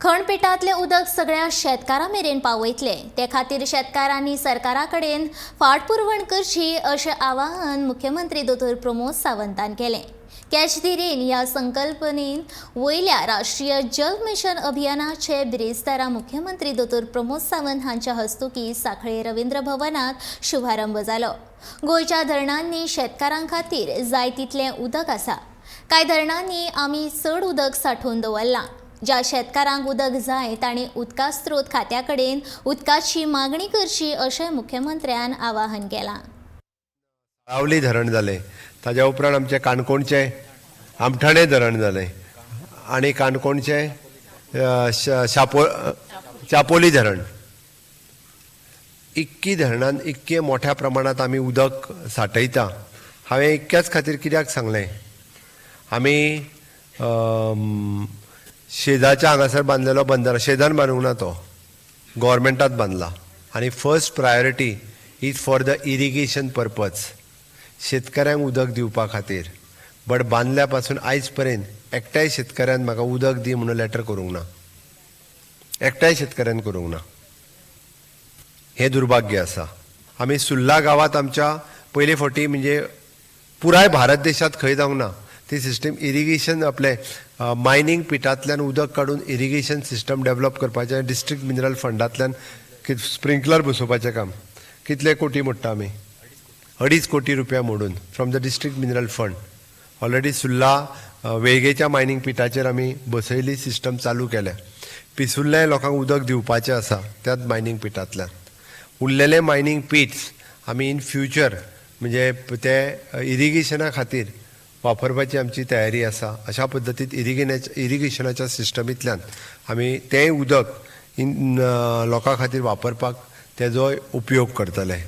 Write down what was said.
खणपिटांतलें उदक सगळ्या शेतकारां मेरेन पावयतले. ते खातीर शेतकारांनी सरकारा कडेन फाटपुरवण करची अशें आवाहन मुख्यमंत्री दोतोर प्रमोद सावंतान केलें. कॅच the rain ह्या संकल्पनेन वयल्या राष्ट्रीय जल मिशन अभियानाचे बिरेस्तारा मुख्यमंत्री दोतोर प्रमोद सावंत हांच्या हस्तुकीं सांखळे रवींद्र भवनात शुभारंभ जालो. गोंयच्या धरणांनी शेतकारां खातीर जाय तितलें उदक आसा. कांय धरणांनी आमी चड उदक सांठोवन दवरलां. ज्या शेतकारांक उदक जाय तांणी उदका स्रोत खात्या कडेन उदकाची मागणी करची अशें मुख्यमंत्र्यान आवाहन केलां. साळावली धरण जालें, ताज्या उपरांत आमचें काणकोणचें आमठाणें धरण जालें आनी काणकोणचें चापोली धरण. इतकी धरणान इतके मोठ्या प्रमाणांत आमी उदक सांठयता. हांवें इतक्याच खातीर कित्याक सांगलें, आमी शेजाच्या हांगासर बांदलेलो बंदर शेजान बांदूंक ना, तो गोवोरमेंटात बांदला आनी first priority is for the irrigation purpose, शेतकऱ्यांक उदक दिवपा खातीर. बट बांदल्या पासून आयज पर्यंत एकट्याय शेतकऱ्यान म्हाका उदक दी म्हणून लेटर करूंक ना, एकट्याय शेतकऱ्यान करूंक ना. हें दुर्भाग्य आसा. आमी सुर्ला गांवांत आमच्या पयले फावटी, म्हणजे पुराय भारत देशांत खंय जावंक ना ती सिस्टम, इरिगेशन आपलें मायनींग पिटांतल्यान उदक काडून इरिगेशन सिस्टम डेवलप करपाचें, डिस्ट्रिक्ट मिनरल फंडांतल्यान स्प्रिंकलर बसोवपाचें काम. कितले कोटी मोडटा आमी? 2.5 कोटी रुपया मोडून from the district mineral fund already Surla वेळगेच्या mining पिटाचेर आमी बसयली, सिस्टम चालू केल्या. पिसुर्ले लोकांक उदक दिवपाचें आसा त्याच मायनींग पिटांतल्यान. उरलेले मायनींग पिट्स आमी इन फ्युचर म्हणजे ते इरिगेशना खातीर वापरपाची आमची तयारी आसा. अशा पद्दतीन इरिगेशनाच्या सिस्टमींतल्यान आमी तेंय उदक इन लोकां खातीर वापरपाक तेजोय उपयोग करतले.